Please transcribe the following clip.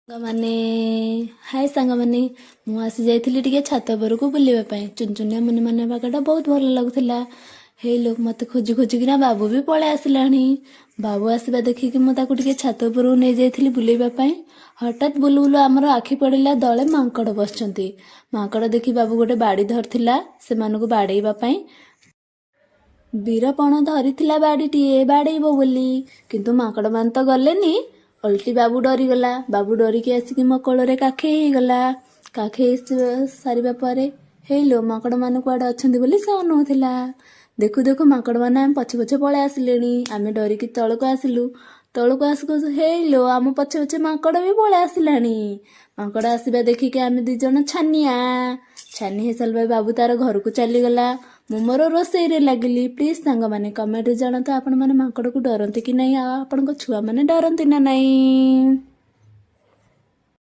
ସାଙ୍ଗମାନେ, ହାଏ ସାଙ୍ଗମାନେ। ମୁଁ ଆସି ଯାଇଥିଲି ଟିକେ ଛାତ ଉପରକୁ ବୁଲିବା ପାଇଁ। ଚୁନଚୁନିଆ ମୁନିମାନେ ପାଗଟା ବହୁତ ଭଲ ଲାଗୁଥିଲା। ହେଇ ଲୋ, ମୋତେ ଖୋଜି ଖୋଜିକିନା ବାବୁ ବି ପଳେଇ ଆସିଲାଣି। ବାବୁ ଆସିବା ଦେଖିକି ମୁଁ ତାକୁ ଟିକେ ଛାତ ଉପରକୁ ନେଇଯାଇଥିଲି ବୁଲେଇବା ପାଇଁ। ହଠାତ୍ ବୁଲୁ ବୁଲୁ ଆମର ଆଖି ପଡ଼ିଲା ଦଳେ ମାଙ୍କଡ଼ ବସିଛନ୍ତି। ମାଙ୍କଡ଼ ଦେଖି ବାବୁ ଗୋଟେ ବାଡ଼ି ଧରିଥିଲା ସେମାନଙ୍କୁ ବାଡ଼େଇବା ପାଇଁ। ବୀରପଣ ଧରିଥିଲା ବାଡ଼ିଟିଏ ବାଡ଼େଇବ ବୋଲି, କିନ୍ତୁ ମାଙ୍କଡ଼ମାନେ ତ ଗଲେନି। ଓଲଟି ବାବୁ ଡରିଗଲା। ବାବୁ ଡରିକି ଆସିକି ମୋ କୋଳରେ କାଖେଇ ହେଇଗଲା। କାଖେଇ ସାରିବା ପରେ ହେଇଲୋ, ମାଙ୍କଡ଼ମାନେ କୁଆଡ଼େ ଅଛନ୍ତି ବୋଲି ସେ ଅନଉଥିଲା। ଦେଖୁ ଦେଖୁ ମାଙ୍କଡ଼ମାନେ ଆମ ପଛେ ପଛେ ପଳେଇ ଆସିଲେଣି। ଆମେ ଡରିକି ତଳକୁ ଆସିଲୁ। ତଳକୁ ଆସୁ ଆସୁ ହେଇଲୋ, ଆମ ପଛେ ପଛେ ମାଙ୍କଡ଼ ବି ପଳେଇ ଆସିଲାଣି। ମାଙ୍କଡ଼ ଆସିବା ଦେଖିକି ଆମେ ଦି ଜଣ ଛାନିଆ ଛାନି ହେଇସାରିଲା ପରେ ବାବୁ ତାର ଘରକୁ ଚାଲିଗଲା। ମୁଁ ମୋର ରୋଷେଇରେ ଲାଗିଲି। ପ୍ଲିଜ୍ ସାଙ୍ଗମାନେ, କମେଣ୍ଟରେ ଜଣାନ୍ତୁ ଆପଣମାନେ ମାଙ୍କଡ଼କୁ ଡରନ୍ତି କି ନାହିଁ, ଆଉ ଆପଣଙ୍କ ଛୁଆମାନେ ଡରନ୍ତି ନା ନାହିଁ।